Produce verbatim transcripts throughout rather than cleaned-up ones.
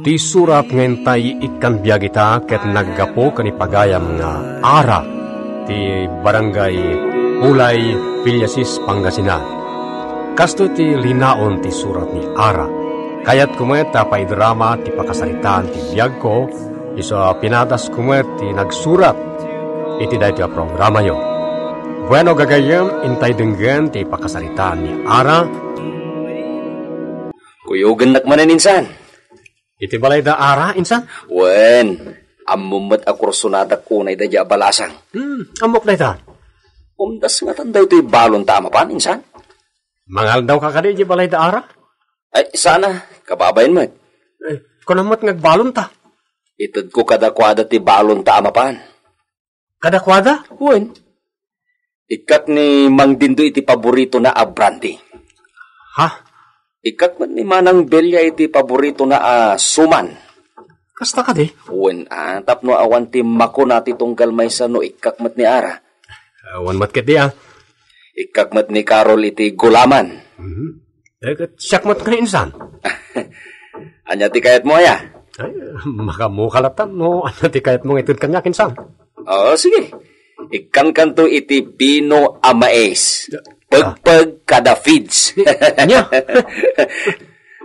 Ti surat nga intay ikkan biag ita ket naggapu ken ipagayam nga Ara ti Barangay Pulay, Villasis, Pangasinan. Kastoy ti linaon ti surat ni Ara. Kayatko met a paidrama ti pakasaritaan ti biagko, isu a pinadasko met ti nagsurat iti daytoy a programayo. Bueno, gagayyem, intay denggen ti pakasaritaan ni Ara. Kuyogennak manen insan. Iti balay da Ara, insan? Wen, ammom met a kursonadak unay daydiay a balasang. Hmm, ammok dayta. Umdas ngatan daytoy balonta a mapan, insan? Mangaldaw ka kadi iti balay da Ara? Ay, sana, kababain met. Eh, kunam met nga agbalonta. Itedko kadakuada ti balonta a mapan. Kadakuada? Wen. Ikkak ni Mang Dindo iti paboritona a brandy. Ha? Ikkak met ni Manang Belia iti paboritona a suman. Kasta kadi? Wen, a, tapno awan ti makuna ti tunggal maysa no ikkak met ni Ara. Awan met ketdi, a. Ikkak met ni Carol iti gulaman. Mhm. Eh, ket siak met nga insan. Ania ti kayatmo, aya? Ay, makamuka latta no ania ti kayatmo nga ited kaniak, insan. Oo, sige. Ikkankanto iti bino a mais. Ah. Pegpeg kada feeds. Ania?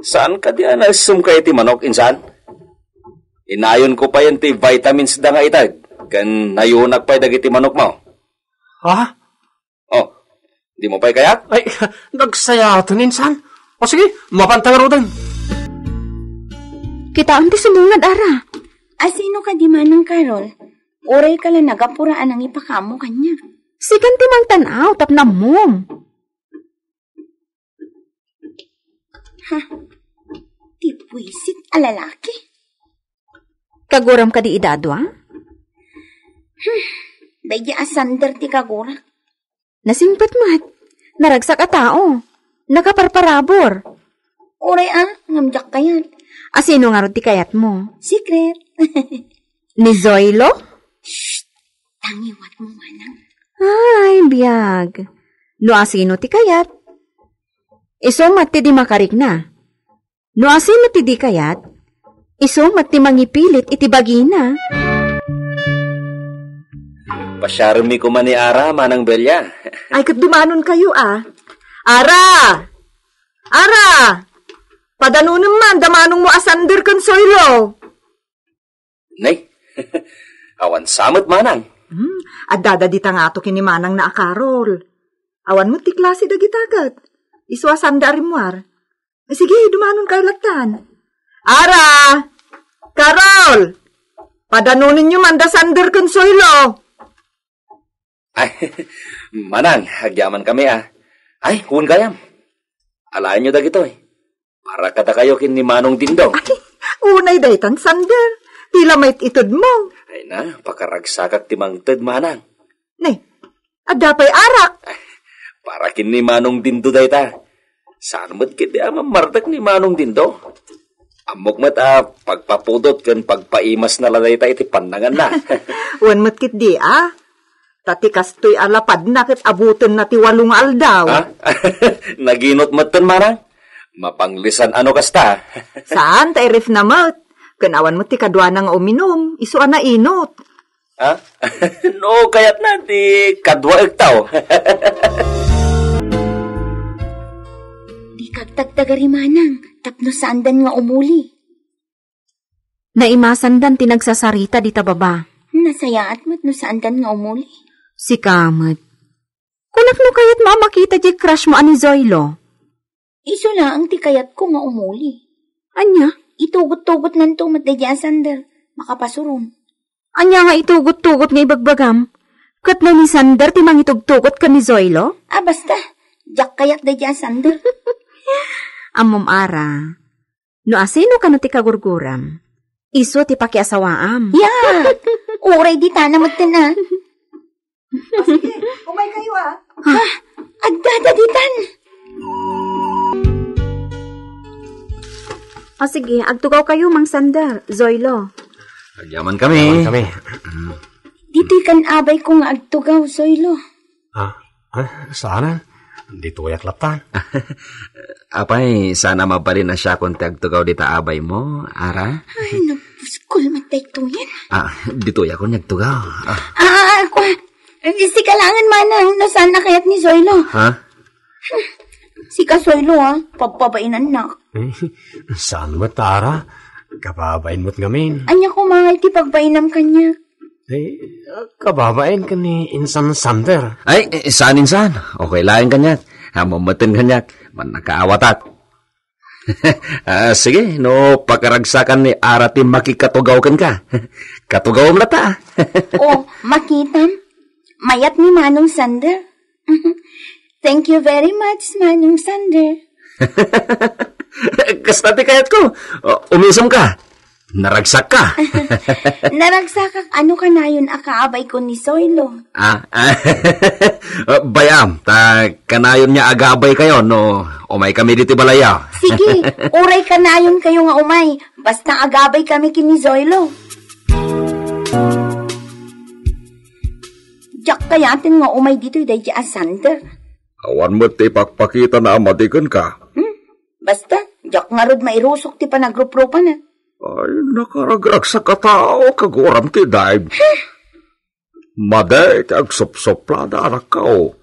Saan kadi a naisumka iti manok, insan? Inayonko payen ti vitamins da nga ited, ken nayunak pay dagiti manokmo. Ha? Oh, dimo pay kayat? Ay, nagsayaten, insan. O sige, mapanta ngaruden. Kitaem ti sumungad, Ara. Asino kadi, Manang Carol? Uray ka la nagapura a nangipakaammo kaniak. Sikan ti mangtan-aw tapno ammom. Ha? Ti buisit a lalaki. Kaguram kadi ida a dua? Hmm, daydi a Sander ti kagurak. Nasingpet met. Naragsak a tao. Nakaparparabur. Uray a, ngem diak kayat. Asino ngarud ti kayatmo? Secret. Ni Zoilo? Shh! Tangiwatmo, manang. Ay, biag. No asino ti kayat? Isu met ti di makarikna. No asino ti di kayat, isu met ti mangipilit iti bagina. Pasiarenmi koma ni Ara, Manang Belia. Ay, ket dumanonkayo, a. Ara! Ara! Padanonem man da manongmo a Sander ken Zoilo. Nay, awan sa met, manang. Hmm, addada dita ngato ken ni manangna a Carol. Awan met ti klase dagita ket. Isu a sanda a rimmuar. Sige, dumanonkayo lattan. Ara! Carol! Padanonenyo man da Sander ken Zoilo. Ay, manang, agyamankami, a. Ay, wen gayam. Alaenyo dagitoy. Para kadakayo ken ni Manong Dindo. Ay, unay daytan, Sander. Ti la met itedmo. Ay na, pakaragsakak ti mangted, manang. Ne, adda pay arak. Ay, para ken ni Manong Dindo dayta. Saan met ketdi a mammartek ni Manong Dindo? Ammok met a pagpapudot ken pagpaimasna la dayta iti pannanganna. Wen met ketdi, a. Ta ti kastoy a lapadna ket abutenna ti walo nga aldaw. Ha? Naginot metten, manang? Mapanglisan a no kasta. Saan ta irefna met. Ken awan met ti kaduana nga uminum, isu a nainot. Ha? No, kayatna ti kaduaek taw. Dika agtagtagari, manang, tapno saandan nga umuli. Naimasandan ti nagsasarita dita baba. Nasayaat met no saandan nga umuli. Sika met. Kunak no kayatmo a makita diay crushmo a ni Zoilo. Isu laeng ti kayatko nga umuli. Ania? Itugot-tugotnanto met daydiay a Sander. Makapasuron. Ania nga itugot-tugot nga ibagbagam? Ket no ni Sander ti mangitugtugot ken ni Zoilo? A, basta. Diak kayat daydiay a Sander. Ammom, Ara. No asino kano ti kagurguram, isu ti pakiasawaam. Ya! Uray ditana metten, a. Ah, sige, umaykayo, a. Ha? Agdada ditan. Ah, sige, agtugawkayo, Mang Sander, Zoilo. Agyamankami. Agyamankami. Ditoy kan abayko nga agtugaw, Zoilo. Ah, ah, saan? Ditoyak latta. Apay, saan a mabalin a siakon ti agtugaw dita abaymo, Ara? Ay, napuskol met daytoyen. Ah, ditoyakon agtugaw. Ah. Ah, kua, eh, sika laengen, manang, no saan a kayat ni Zoilo. Ha? Sika, Zoilo, ah, pabbabainannak. Eh, saan met, Ara? Kababain met ngamin. Ania koma ngay ti pagbainam kaniak? Eh, kababain ken ni Insan Sander. Ay, eh, saan, Insan? Okay laeng kaniak. Ammom metten kaniak. Mannakaawatak. Ah, sige, no pakaragsakan ni Ara ti makikatugaw kenka. Katugawem latta, ah. Oh, makitam? Mayat ni Manong Sander. Thank you very much, Manong Sander. Kasta ti kayatko. O, umisem ka. Naragsakka. Naragsakak, ano kanayon a kaabayko ni Zoilo? Ah, ah. Bay-am, ta kanayon nga agabaykayo no umaykami ditoy balayyo. Sige, uray kanayonkayo nga umay, basta agabaykami ken ni Zoilo. Diak kayaten nga umay ditoy daydi a Sander. Awan met ti ipakpakitana a madi kenka. Hmm? Basta, diak ngarud mairusok ti panagruprupana. Ay, nakaragragsak a tao, kaguram ti Dave. Madi ti agsupsuplada, anakko.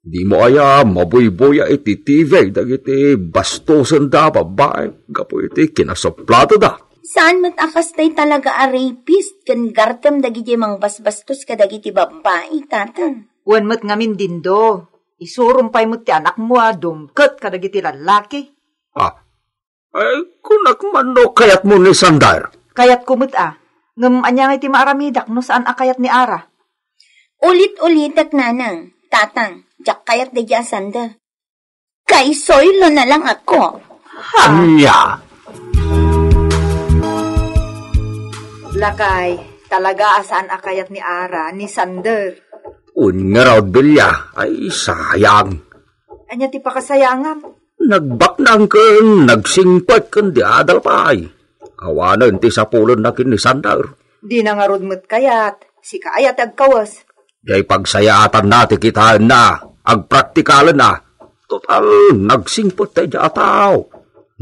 Dimo aya mabuybuya iti T V dagiti bastosenda a babbai gapu iti kinasupladada. Saan met a kastay talaga a rapist ken gartem dagiti mangbasbastos kadagiti babbai, Tatang? Wen met ngamin, Dindo, isurom pay met ti anakmo a dumket kadagiti lallaki. Ah, ay, kunak man no kayatmo ni Sander? Kayatko met a. Ngem ania ngay ti maaramidak no saan a kayat ni Ara? Ulit-ulitek, Nanang, Tatang, diak kayat daydi a Sander. Kay Zoilo na lang ako. Ha? Ania? Lakay, talaga a saan a kayat ni Ara ni Sander. Wen ngarud, Belia, ay sayang. Ania ti pakasayangam? Nagbaknang ken nagsingpet ken di adal pay. Awanen ti sapulenna ken ni Sander. Dina ngarud met kayat, sika aya ti agkawes. Diay pagsayaatanna ti kitaenna, agpraktikalenna. Total, nagsingpet daydi a tao.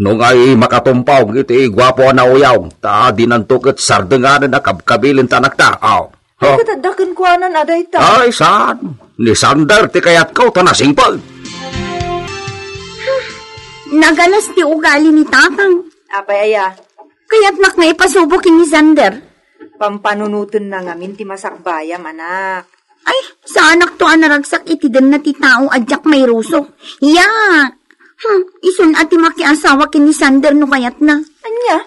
No ngay makatumpong iti guapo a nauyong, ta dinanto ket sardenganen a kabkabilen ti anakta. Aw. Ay, ket adda kenkuanan a dayta. Ay, saan? Ni Sander ti kayatko ta nasingpet. Nagalas ti ugali ni Tatang. Apay aya? Kayatnak nga ipasubo ken ni Sander. Pampanunotenna ngamin ti masakbayam, anak. Ay, saanakto a naragsak iti denna ti tao a diak mairusok. Ya! Hmm, isun a ti makiasawa ken ni Sander no kayatna. Ania?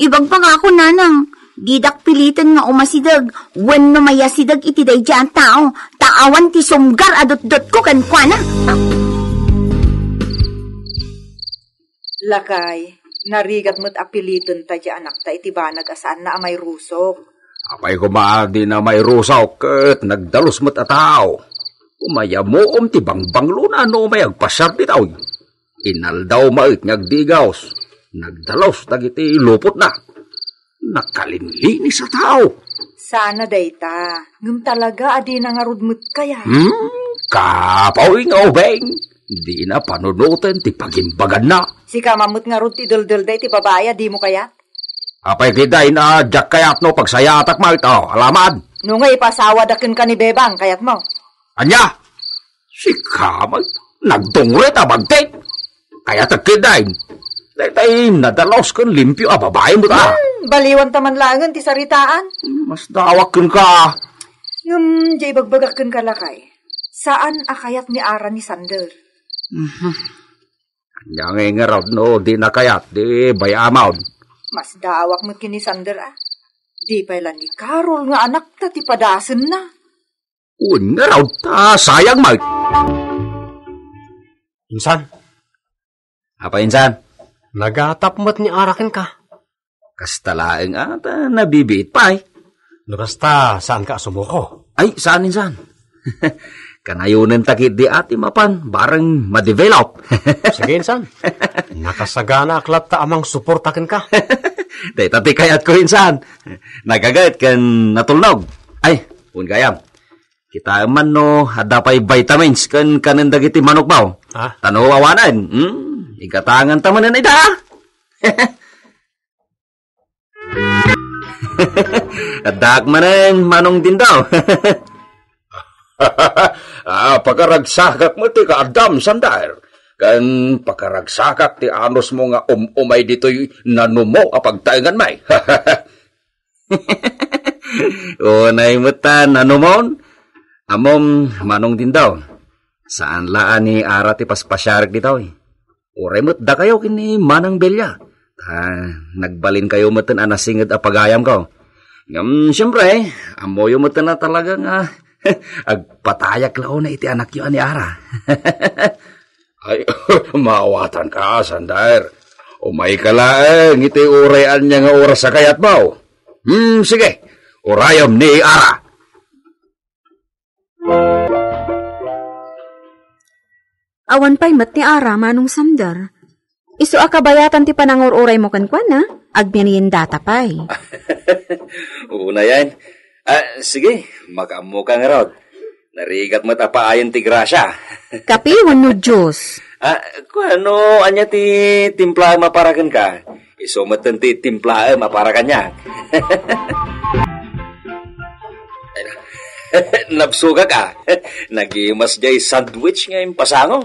Ibagbagakon, Nanang, didak piliten nga umasideg wenno mayasideg iti daydi a tao, ta awan ti sumgar a dutdotko kenkuana. Lakay, narigat met a piliten ta di anakta iti banag a saanna a mairusok. Apay koma a dina mairusok ket nagdalus met a tao. Umayamuom ti bangbanglona no umay agpasiar ditoy. Inaldaw met nga agdigaws, nagdalus dagiti lupotna. Nakalinlinis a tao. Sana dayta, ngem talaga a dina ngarud met kayat. Hmm, kapoy nga ubing. Dina panunoten ti pagimbaganna. Sika man met ngarud ti deldel dayta ti babai a dimo kayat. Apay kitaen a diak kayat no pagsayaatak met, o, alamad. No nga ipasawada kenka ni Bebang, kayatmo? Ania? Sika met, nagdungret a bagtit. Kayatek kitaen. Daytay nadalus ken limpio a babai met a. Hmm, baliwan ta man laengen ti saritaan. Masdaawak kenka. Ngem, diay ibagbagak kenka, lakay. Saan a kayat ni Ara ni Sander. Mhm. Ania ngay ngarud no dina kayat di bay-amon? Masdaawak met ken ni Sander a. Di pay la ni Carol nga anakta ti padasenna. Wen ngarud ta sayang met. Insan. Apay, Insan? Nagatap met ni Ara kenka. Kasta laeng a ta nabibiit pay. No kasta, saanka a sumuko? Ay, saan, Insan? Kanayonenta ketdi a ti mapan, bareng ma-develop. Sige, Insan. Nakasaganaak latta a mangsuporta kenka. Dayta ti kayatko, Insan. Nagaget ken natulnog. Ay, wen gayam. Kitaem man no adda pay vitamins ken kanen dagiti manokmo. Ah? Ta no awanen, hmm, igatanganta manen ida. Addaak manen, Manong Dindo. Ah, pakaragsakak met ti kaaddam, Sander. Ken pakaragsakak ti anusmo nga um-umay ditoy nanumo a pagtaenganmi. Unay met ta nanumon. Ammom, Manong Dindo, saan la a ni Ara ti paspasiarek ditoy. Uray met dakayo ken ni Manang Belia. Ta nagbalinkayo metten a nasinged a pagayamko. Ngem, siempre, ammoyo metten a talaga nga agpatayak la unay iti anakyo a ni Ara. Ay, maawatanka, Sander. Umayka laeng iti uray ania nga oras a kayatmo. Hmm, sige. Urayem ni Ara. Awan pay met ni Ara, Manong Sander. Isu a kabayatan ti panangur-uraymo kenkuana, agmeriendata pay. Unayen. Ah, sige, makaammoka ngarud. Narigat met a paayen ti grasia. Kape wenno juice? Ah, kuano, ania ti timplaem a para kenka? Isu metten ti timplaem a para kaniak. Nabsogak a. Nagimas jay sandwich nga impasangom.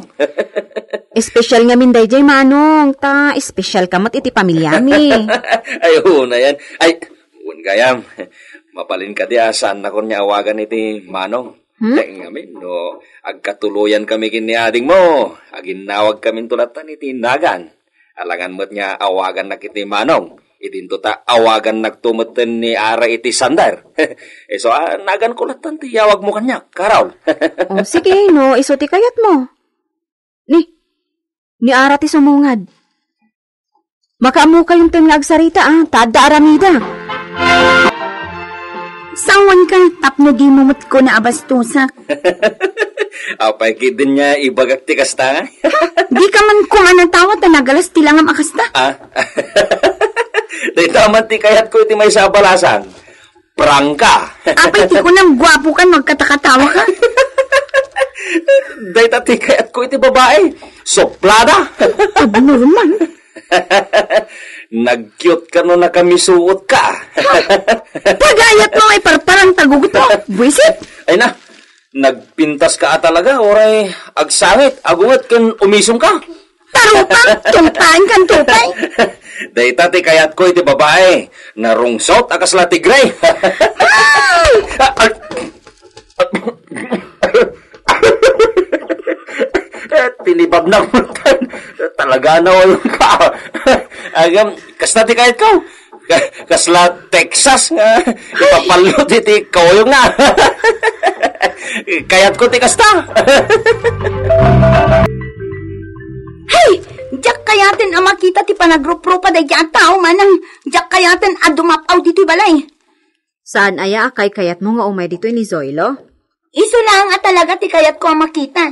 Espesyal ngamin dayjay, Manong, ta espesyalka met iti pamiliami. Ay, unayen. Ay, wen gayam. Mabalin kadi a saannakon nga awagan iti Manong. Hmm? Ay, ngamin, no agkatuloyan kami ken ni adingmo, aginnawag kaminto lattan iti nagan. Alangan met nga awagannak iti Manong. Idinto ta awagannakto metten ni Ara iti Sander. Isu a, naganko lattan ti yawagmo kaniak, Carol. O, sige, no isu ti kayatmo. Ni, ni Ara ti sumungad. Makaammokayon ten nga agsarita, a, ta adda aramidek. Sawenka, tapno dimo met kuna a bastosak. Apay ketdin nga ibagak ti kasta? Ha? Dika man koma natawat ta nagalas ti langam a kasta? Ah? Dayta man ti kayatko iti maysa a balasan. Prangka. Apay ti kunam, guapoka no agkatakatawaka? Dayta ti kayatko iti babai. Suplada. Abnormal. Nag-cute ka no nakamisuot ka. Pagayat mo, ay parparang tagugot mo. Buisit. Ay na, nagpintas ka a talaga, oray agsangit, agunget ken umisong ka. Tarupang, tungpaen kan tupay. Dayta ti kayatko iti babai. Narungsot a kasla tigre. Ay! Tinibabnak mo tan. Talaga na, oyong ka. Agam, kasta ti kayatko. Ka-, kasla Texas nga ipapallo ti, ti kauyong na. Kayatko ti kasta. Hey! Diak kayaten a makita ti panagruprupa daydi a tao, manang diak kayaten a dumap-aw ditoy balay. Saan aya a kaykayatmo nga umay ditoy ni Zoilo? Isu laeng a talaga ti kayatko a makita.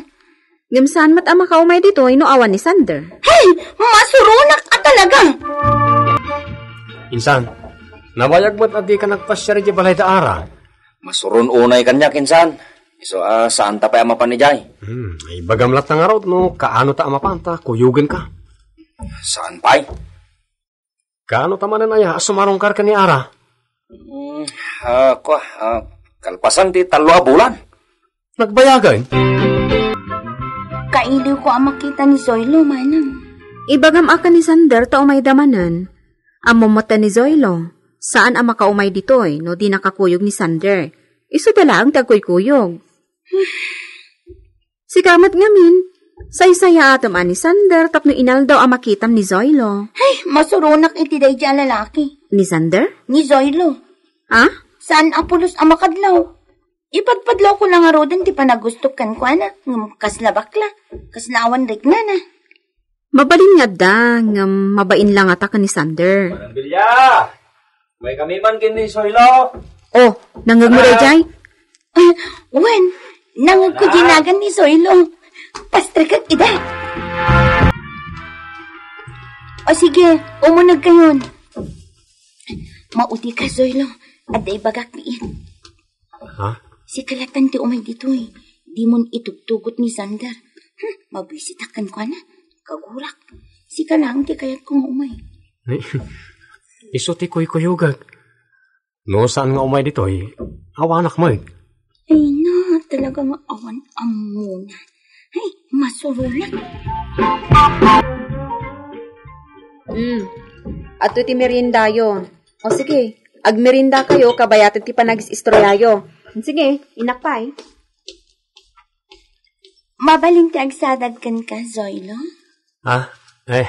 Ngem saan met a makaumay ditoy no awan ni Sander. Hey! Masuronak a talaga! Insan, nabayag met a dika nagpasiar idiay balay da Ara. Masuron unay kaniak, insan. Isu a, saanta pay a mapan idiay. Hmm, ay, ibagam latta ngarud no kaano ta a mapan ta kuyogenka. Saan pay? Kaano ta manen aya a sumarungkar ken ni Ara? Hmm, ah, kua, ah, kalpasan ti tallo a bulan. Nagbayagen? Kailiwko a makita ni Zoilo, manang. Ibagam a ken ni Sander ta umayda manen. Ammom met ni Zoilo, saan a makaumay ditoy no di nakakuyog ni Sander. Isuda laeng ti agkuykuyog. Sika met ngamin, saysayaatem a ni Sander tapno inaldaw a makitam ni Zoilo. Ay, masuronak iti daydi a lalaki. Ni Sander? Ni Zoilo. Ha? Saan a pulos a makadlaw. Ipadpadlawko la ngaruden ti panagustok kenkuana, ngem kasla bakla, kasla awan riknana. Mabalin nga adda, ngem mabain la ngata ken ni Sander. Manang Bilya! Umaykami man ken ni Zoilo. Oh, nangngegmo daydiay? Ah, wen, nangngegko diay nagan ni Zoilo. Pastrekek ida. O sige, umunegkayon. Maudi ka, Zoilo. Adda ibagak diit. Ha? Sika latta ti umay ditoy. Dimon itugtugot ni Sander. Hmm, mabisitak kenkuana. Kagurak. Sika laeng ti kayatko nga umay. Isu ti kuykuyogak. No saan nga umay ditoy, awanak met. Ay na, talaga nga awan ammona. Ay, masuronak. Hmm. Adto ti meriendayo. O sige, agmerienda kayo, kabayatan ti panagis-istoryayo. Sige, inak pay. Mabalin ti agsadag kenka, Zoilo? Ah, eh.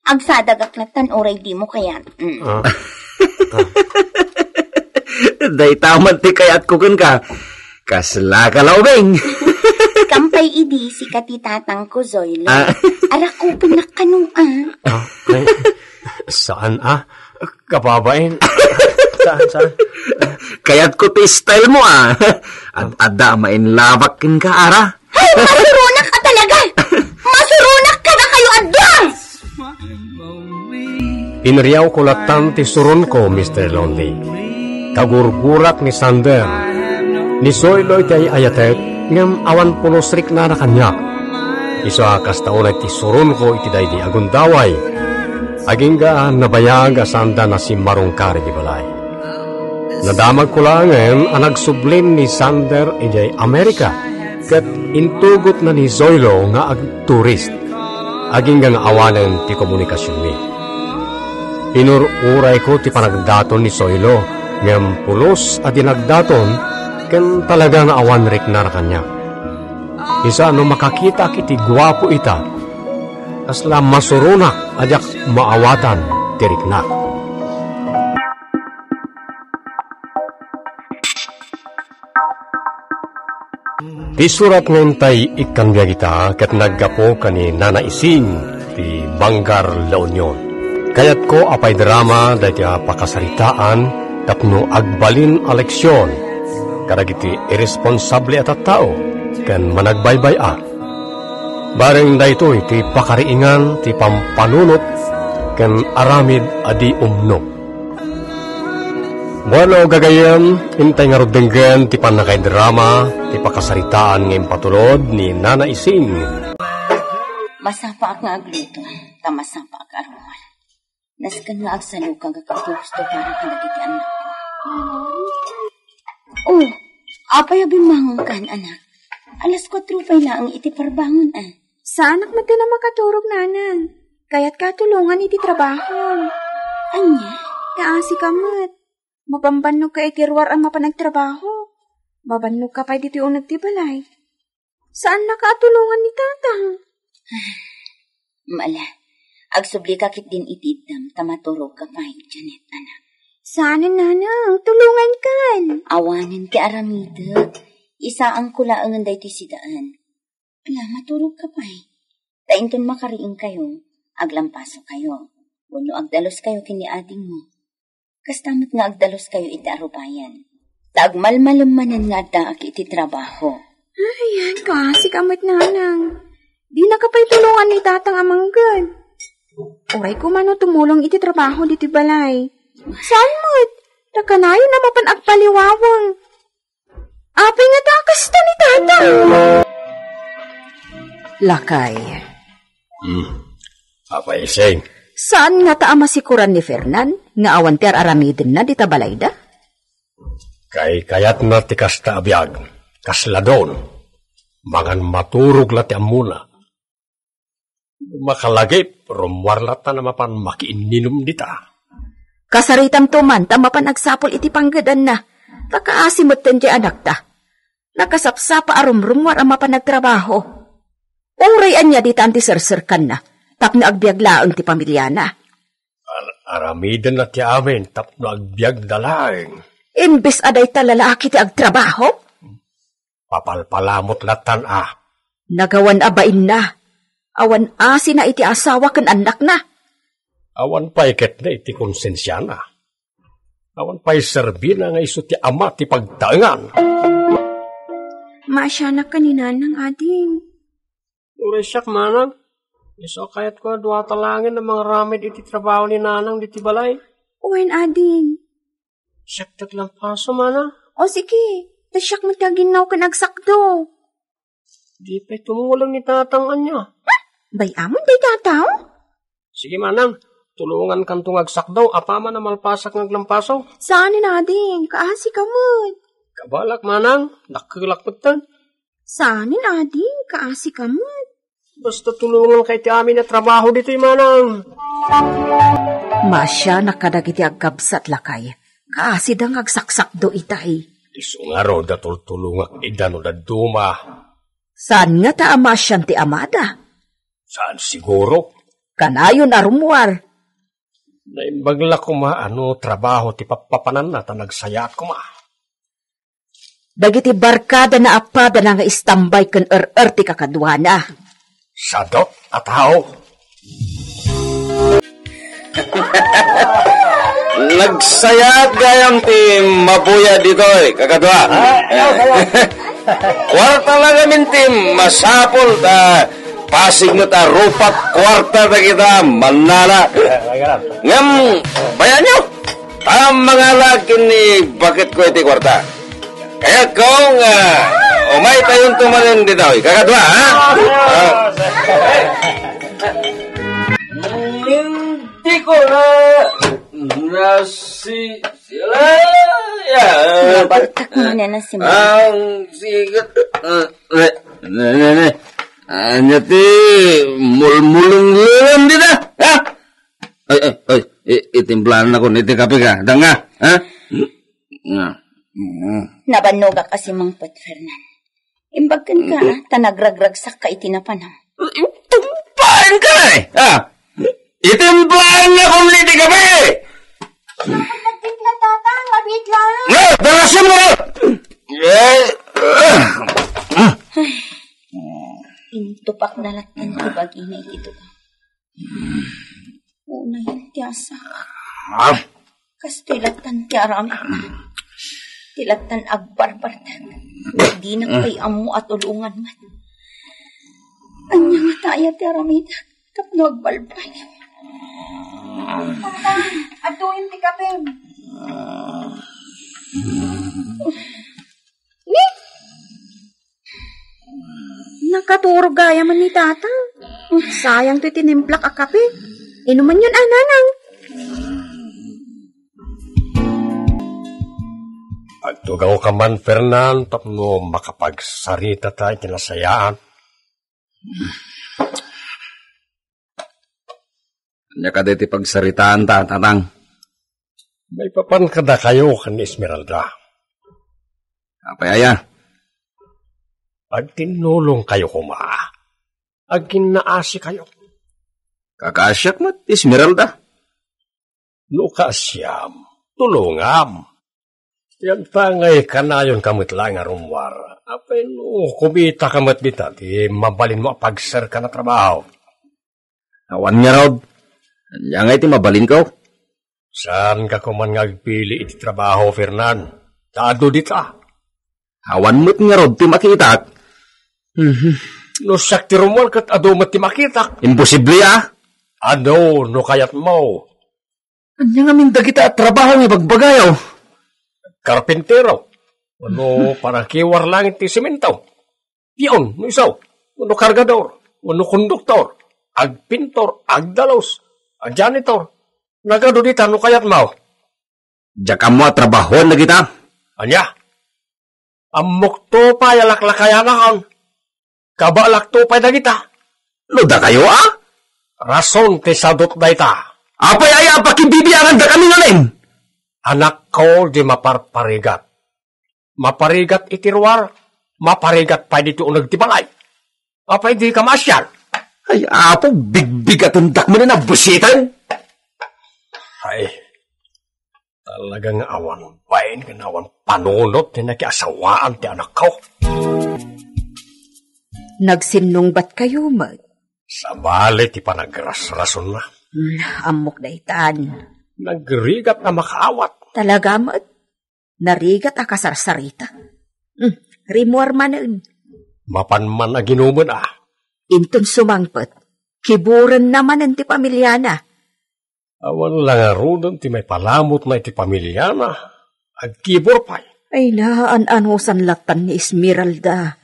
Agsadagak lattan uray dimo kayat. Mm. Ah. Dayta man ti kayatko kenka. Kasla ka laubing. Kampay idi sika ti tatangko, Zoilo. Ah. Arakupennak kano, ah. Ah, ay. Saan, ah? Kababain. Saan, saan? Kayatko ti style mo, ah. At adda a mainlabak kenka, ara. Ay, masuronak ka talaga! Masuronak kadakayo a duang! Inriawko lattan ti suronko, Mister Lonely. Kagurgurak ni Sander. Ni Zoilo iti ay-ayatek, ngem awan pulos riknana kaniak. Isu a kasta unay ti suronko iti daydi a gundaway. Agingga a nabayag a saanda nasimmarungkar iti balay. Nadamagko laengen a nagsublin ni Sander idiay Amerika ket intugotna ni Zoilo nga agturist. Agingga nga awanen ti komunikasionmi. Inur-urayko ti panagdaton ni Zoilo, ngem pulos a di nagdaton ken talaga nga awan riknana kaniak. Isu a no makakitaak iti guapo ita, kasla masuronak a diak maawatan ti riknak. Ti surat nga intay ikkan biag ita ket naggapu ken ni Nana Ising ti Bangar, La Union. Kayatko a paidrama daytoy a pakasaritaan tapno agbalin a leksion kadagiti irresponsable a tattao ken managbaybay-a. Bareng daytoy ti pakariingan ti pampanunot ken aramid a di umno. Bueno, gagayyem, intay ngarud denggen ti pannakaidrama ti pakasaritaan nga impatulod ni Nana Ising. Masapaak nga agluto, ta masapaak a rummuar. Nasken nga agsalukagak iti husto para kadagiti annakko. Oh, apay a bimmangonkan, anak? Alas kuatro pay laeng iti parbangon, ah. Saanak met a makaturog, nanang. Kayatka a tulongan iti trabaho. Ania? Kaasika met. Mabambannog ka iti ruar a mapan agtrabaho. Mabannog ka pay ditoy uneg ti balay. Saannaka a tulongan ni tatang. Mala, agsubli ka ketdin iti iddam ta maturog ka pay, Janet, anak. Saanen, nanang, tulongan kan. Awanen ti aramidek. Isaanko laengen daytoy sidaen. Ala, maturog ka pay. Ta inton makariing kayo, aglampaso kayo. Wenno agdalus kayo ken ni adingmo. Kasta met nga agdalus kayo iti arubayan. Ta agmalmalem manen nga addaak iti trabaho. Ay, kaasika met, nanang. Dinaka pay tulongan ni tatang a mangged. Uray koma no tumulong iti trabaho ditoy balay. Saan met? Ta kanayon a mapan agpaliwaweng. Apay nga ta kasta ni tatang? Lakay. Hmm. Apay, Ising? Saan ngata a masikuran ni Fernan nga awan ti ar-aramidenna dita balayda? Kaykayatna ti kasta a biag, kasla don. Mangan maturog la ti ammona. Makalagip, rummuar latta a mapan makiinninum dita. Kasaritamto man ta mapan agsapul iti panggedanna, ta kaasi metten ti anakta. Nakasapsapa a rumrummuar a mapan agtrabaho. Uray ania ditan ti serserkanna, tapno agbiag laeng ti pamiliana. Ar-, aramidenna ti amin tapno agbiagda laeng. Imbes a dayta lalaki ti agtrabaho? Papalpalamut lattan a. Nagawan a bainna. Awan asina iti asawa ken annakna. Awan pay ketna iti konsensiana. Awan pay serbina nga isu ti ama ti pagtaengan. Maasianak ka ni nanang, ading. Uray siak, manang. Isu a kayatko a duata laengen a mangaramid iti trabaho ni nanang diti balay. Wen, ading. Siak ti aglampaso, manang. O sige, ta siak met ti aginnaw ken agsakdo. Di pay tumulong ni Tatang ania. Bay-amon dayta a tao? Sige, manang, tulongankanto nga agsakdo, apaman a malpasak nga aglampaso. Saanen, ading, kaasi ka met. Kabalak, manang, dakkelak metten. Saanen, ading, kaasi ka met. Basta tulonganka iti amin a trabaho ditoy, manang. Maasianak kadagiti agkabsat, lakay. Kaasida nga agsaksakdo itay. Isu ngarud a tultulongak ida no dadduma. Saan ngata a maasian ti amada? Saan siguro? Kanayon a rummuar. Naimbag la koma a no trabaho ti pappapananna ta nagsayaat koma. Dagiti barkadana a padana nga istambay ken er-er ti kakaduana. Sadot a tao. Nagsayaat gayam ti mabuya ditoy, kakadua. Kuarta la ngamin ti masapul ta pasig met a rupak kuarta dagita mannala. Ngem, bayanyo, ta mangala ken ni baketko iti kuarta. Kayatko nga umaytayonto manen ditoy, kakadua, ha? Ah. Hindi ko na nasi-, sila, ya. Nabartak mo na na si Mama. Ang sigat, ah, ne, ne, ne, ne. Anya ti mulmulong-lulong dita, ha? Ay, ay, ay, i-, itimplahan ako iti kape ka. Danga, ha? Nga. Mm. Nabannogak a simangpet, Fernan. Imbag kenka, ta nagragragsakka iti napanam. Itimplahan ka na eh! Ah! Itimplahan na kong iti kape! Nagtimpla, Tatang, mabit lang. No, dangasan mo! Eh, ah. Intupak na latta ti bagina iti tuga. Unay ti asak. Ah. Kastoy lattan ti aramid. Ti lattan agbarbartek. Dinak pay ammo a tulongan met. Ania ngata aya ti aramid? Tapno agbalbaliw. Tatang, adtoyen ti kapem. Ni? Nakaturog gayam ni Tata. Sayang ti tinimplak a kape. Inumanyon a, Nanang. Agtugawka man, Fernan, tapno makapagsarita ta iti nasayaan. Ania kadi ti pagsaritaan ta, Tatang? Maipapan kadakayo ken ni Esmeralda. Apay aya? Agtinnulongkayo koma. Agkinnaasikayo. Kakaasiak met, Esmeralda. No kaasiam, tulongam. Yantangay kanayon ka met laeng a rummuar. Apay no kumitaka met dita ti mabalinmo a pagserkan a trabaho? Awan ngarud. Ania ngay ti mabalinko? Saanka koman nga agpili iti trabaho, Fernan? Ta adu dita. Awan met ngarud ti makitak. Mhm. No siak ti rummuar ket adu met ti makitak. Imposible a. Adu no kayatmo. Ania ngamin dagita a trabaho nga ibagbagayo? Karpintero, wenno parakiwar langit ti simento. Pion, no isu, wenno kargador, wenno konduktor, agpintor, agdalus, a janitor. Nagadu dita no kayatmo. Diak ammo a trabahoan dagita. Ania? Ammokto pay a laklakayanakon. Kabalakto pay dagita. No dakayo a? Rason ti sadot dayta. Apay aya a pakibibiangan dakami ngarud? Anakko di maparparigat. Maparigat iti ruar, maparigat pay ditoy uneg ti balay. Apay dika maasian? Ay, Apo, bigbigatendak manen a buisiten. Ay, talaga nga awan bain ken awan panunot ti nakiasawaan ti anakko. Nagsinnungbatkayo met? Sabali ti panagrasrasonna. Hmm, ammok daytan. Nagrigat a makaawat. Talaga met? Narigat a kasarsarita. Hmm, rimmuar manen. Mapan man a ginumen a. Inton sumangpet, kiburenna manen ti pamiliana. Awan la ngaruden ti maipalamutna iti pamiliana. Agkibur pay. Ay na, an-anusan latan ni Esmeralda.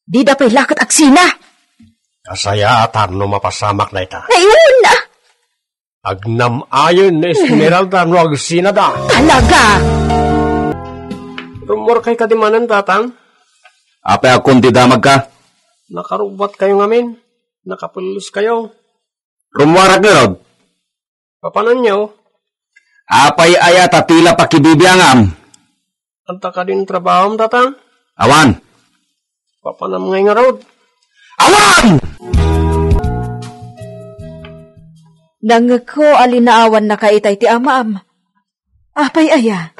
Dida pay la ket agsina. Kasayaatan no mapasamak dayta. Ay, una. Agnam-ayen ni Esmeralda no agsinada. Talaga? Rummuarkay kadi manen, Tatang? Apay a kun ti damagka? Nakarubbatkayo ngamin. Nakapelleskayo. Rummuarak ngarud. Papananyo? Apay aya ta tila pakibibiangam? Anta kadin trabahom, Tatang? Awan. Papanam ngay ngarud? Awan! Nangngegko a linaawannaka itay ti amaam. Apay aya?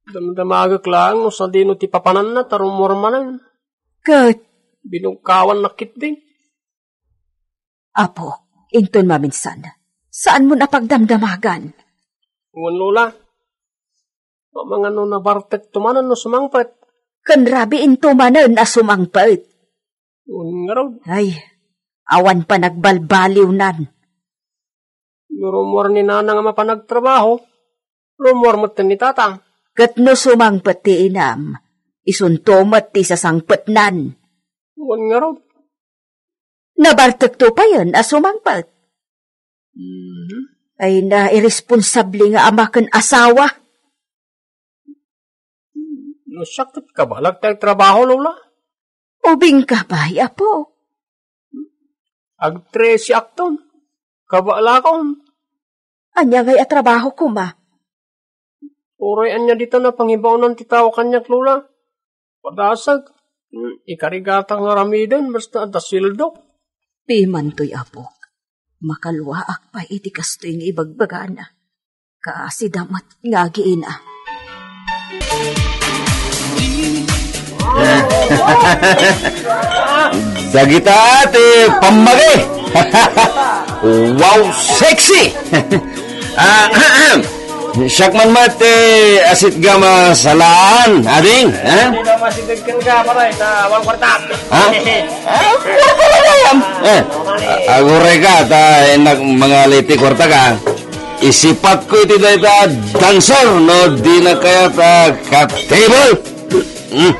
Damdamagek laeng no sadino ti papananna ta rummuar manen. Ket? Binugkawannak ketdi. Apo, inton maminsan, saanmon a pagdamdamagan? Wen, Lola. Amangan no nabartekto manen no sumangpet. Ken rabiinto manen a sumangpet. Wen ngarud. Ay, awan panagbalbaliwnan. No rummuar ni Nanang a mapan agtrabaho, rummuar metten ni Tatang. Ket no sumangpet ti inam, isunto met ti sasangpetnan. Wen ngarud. Nabartekto payen a sumangpet. Mhm. Ay na, irresponsable nga ama ken asawa. No siak ket kabaelak ti agtrabaho, Lola. Ubing ka pay, apo. Agtrese akton. Kabaelakon. Ania ngay a trabaho koma? Uray ania dita napangibaonan ti tao kaniak, Lola. Padasag. Hmm, ikarigatak nga aramiden, basta adda sueldok. Pimantoy, apok. Makaluaak pay iti kastoy nga ibagbagana. Kaasida met nga agiina. Dagita ti pammagi. Wow, sexy! Ah, siak man met ti asitgam a salaan, ading, ha? Hindi na masidag ka nga, paray, ta awan kwarta. Ha? Ah, kwarta na gayam. Eh, aguray ka, ta innak mangaliti kwarta ka. Isipatko iti dayta dancer, no, dina kayat a ka-table. Hmm.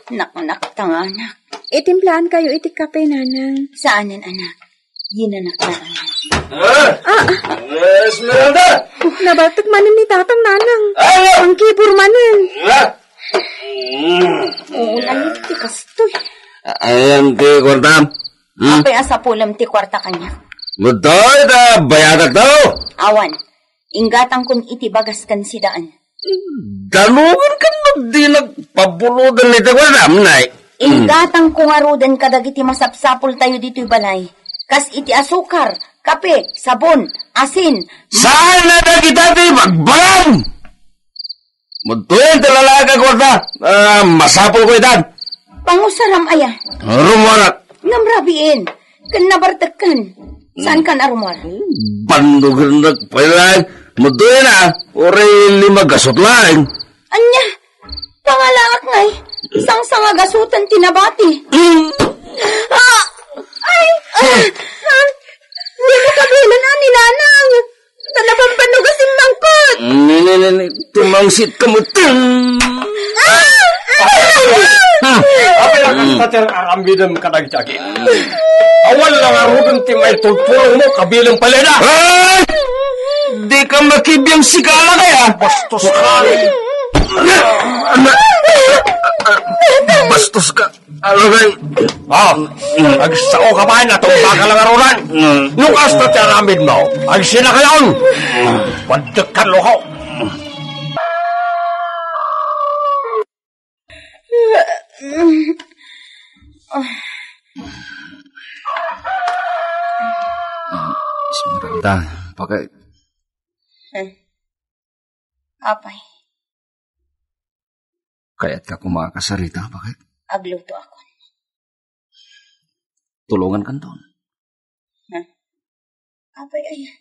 Naknak, tanganak. Itimplaankayo iti kape, Nanang. Saanen, anak. Yinanak na, anak. Ah! Ah! Esmeralda! Oh, nabaltek manen ni Tatang, Nanang. Ano? Ang kibur manen. Ah! Oo, nalip ti kastoy. Ayan ti kwarta. Hmm? Apay a sapulem ti kwarta kaniak? Mudoy ta bayadak to. Awan. Inggatangkon iti bagas ken sidaan. Danugen ken no di nagpabuloden iti kuadam, nay. Inggatangko ngaruden kadagiti masapsapultayo ditoy balay. Kas iti asukar, kape, sabon, asin. Saan na dagita ti bagbagam? Mudoy ta lalaka kuarta, ah, masapulko itan. Pangusaram aya? Rummuarak. Ngem rabiin, ken nabartekkan. Saan kan a rummuar? Bandugen nagpailan. Mudoy na, uray lima gasut laeng. Anya? Pangalaak ngay, sangsanga gasutan ti nabati. Mm. Ah! Ay! Ah! Ah! Di mo kabilan, ani, Nanang. Ta nabambanog a simmangkot. Ni, ni, ni, ni, tumangsit ka mo. Ah! Ah! Apay la kasta ti aramidem kadagiti agi? Awan la ngaruden ti maitultulongmo, kabilang pay la. Ay! Di ka makibiang sikala kaya? Bastos ka. Bastos ka. Alagay. Ah, agsao ka pay, natumba ka la ngaruden. No kasta ti aramidmo, agsina ka laeng. Padek ka, loko. Ah, Esmeralda, bakit? Eh, apay? Kayatka koma a kasarita, bakit? Agluto ako. Tulongan kanton. Ha? Apay aya?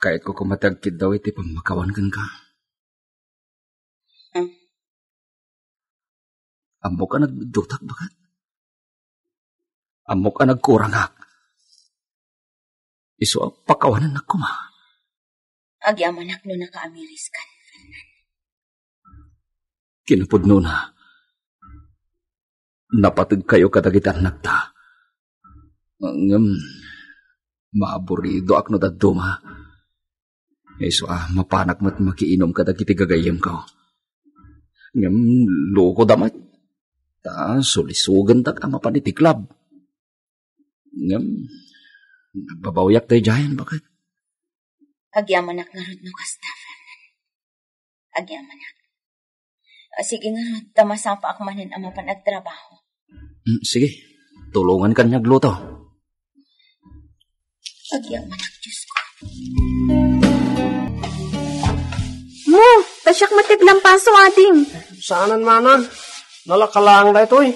Kayatko koma ti agkiddaw iti pammakawan kenka. Hmm. Ammok a nagbiddutak, baket. Ammok a nagkurangak. Isu a pakawanennak koma. Agyamanak no nakaamiriskan, Fernan. Kinapudnona, napategkayo kadagiti annakta. Ngem, maaburidoak no dadduma. Isu a mapanak met makiinum kadagiti gagayyemko. Ngem, lukoda met. Ta sulisogendak a mapan iti club. Ngem, nagbabawiak daydiayen, baket. Agyamanak ngarud no kasta, Fernan. Agyamanak. Ah, sige ngarud, ta masapaak manen a mapan agtrabaho. Mm, sige, tulongan kaniak agluto. Agyamanak, Diyos ko. Mo, ta siak met ti aglampaso, ading. Saanen, mana. Nalaka laeng daytoy.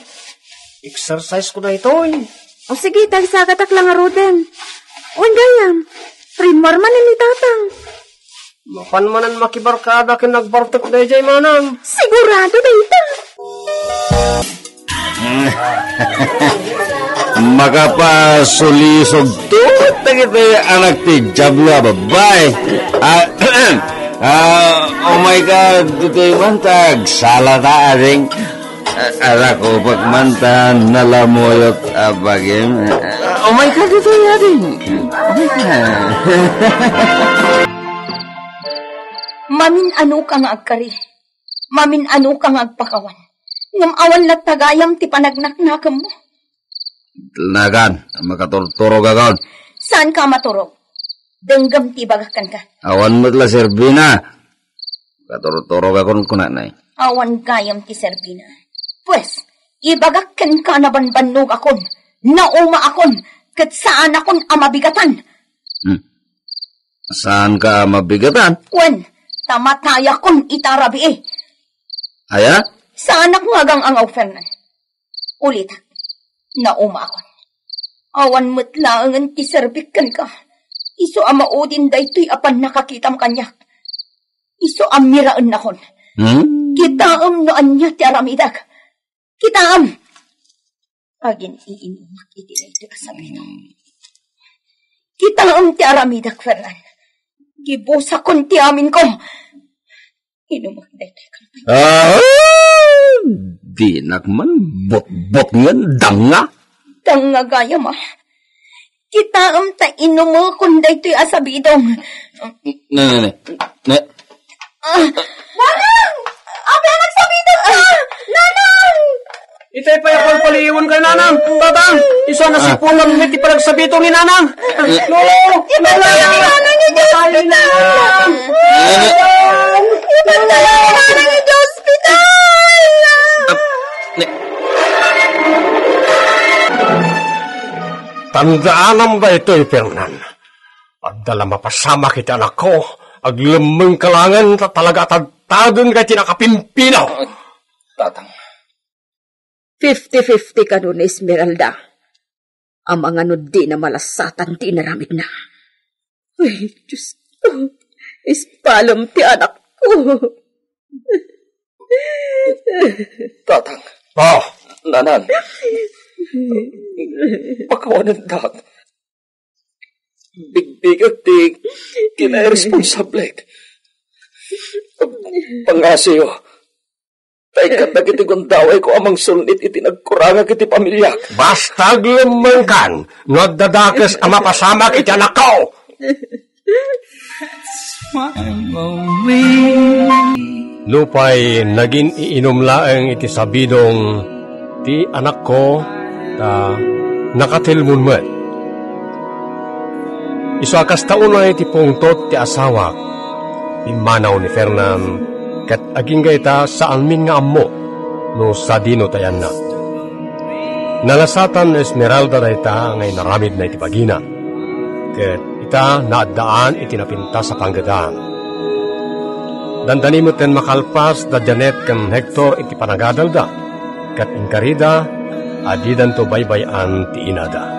Exercise ko daytoy. O sige, ta isagatak la ngaruden. Wen gayam, rimmuar manen ni Tatang. Mapan manen makibarkada ken nagbartek daydiay, manang. Sigurado dayta. Makapasulisog to dagiti anak ti Diablo a babbai. Ah, ah, oh my God, ditoy man ta agsala ta, ading. Ah, arakupek man ta nalamuyot a bagim. Ah, oh my God, ditoy, ading. Oh my God. Mamin-anoka nga agkari. Mamin-anoka nga agpakawan. Ngem awan latta gayam ti panagnaknakemmo. Nagan, makaturturogakon. Saanka a maturog? Denggem ti ibagak kenka. Awan met la serbina. Makaturturogakon, kunana. Awan gayam ti serbina. Pues, ibagak kenka, nabanbannogakon, naumaakon, ket saanakon a mabigatan. Hmm. Saanka a mabigatan? Wen, ta matayakon ita a rabii. Aya? Saanak nga agang-angaw, Fernan. Ulitek, naumaakon. Awan met laengen ti serbik kenka. Isu a maudin daytoy a pannakakitam kaniak. Isu a miraennakon. Hmm? Kitaem no ania ti aramidek. Kitaem! Agin-iinumak iti daytoy a sabidong. Kitaem ti aramidek, Fernan. Gibusakon ti aminko. Inumak daytoy kampay. Ah, dinak man butbot ngan danga. Danga gayam a. Kitaem ta inumekon daytoy a sabidong. Ne, ne, ne. Ne. Ah, Nanang! Apay a nagsabidong ka? Nanang! Itay pay a palpaliiwen kayo, Nanang. Tatang, isu a nasipulan mi ti panagsabidong ni Nanang. Lolo! Ipatay ni Nanang iti ospital! Ipatay ni Nanang iti ospital! Tandaanam daytoy, Fernan. Adda la mapasamak iti anakko, aglemmengka laengen ta talaga a tadtadenka iti nakapimpino. Tatang. Fifty-fifty kano ni Esmeralda. Amangan no dina malasatan ti inaramidna. Ay, Diyos ko. Ispalem ti anakko. Tatang. Oh. Nanang. Pakawanendak. Bigbigak ti kinairesponsablek. Pangasiyo. Ta ikkan dagiti gundawayko a mangsulnit iti nagkurangak iti pamiliak. Basta aglemmengkan no adda dakes a mapasamak iti anakko. Nupay nagin-iinum laeng iti sabidong ti anakko, ta nakatelmon met. Isu a kasta unay ti pungtot ti asawak, pimmanaw ni Fernan, ket agingga ita saanmin nga ammo no sadino ti ayanna. Nalasatan ni Esmeralda dayta nga inaramidna iti bagina, ket ita naaddaan iti napintas a panggedan. Dandani metten makalpas da Janet ken Hector iti panagadalda, ket inkarida a didanto baybay-an ti inada.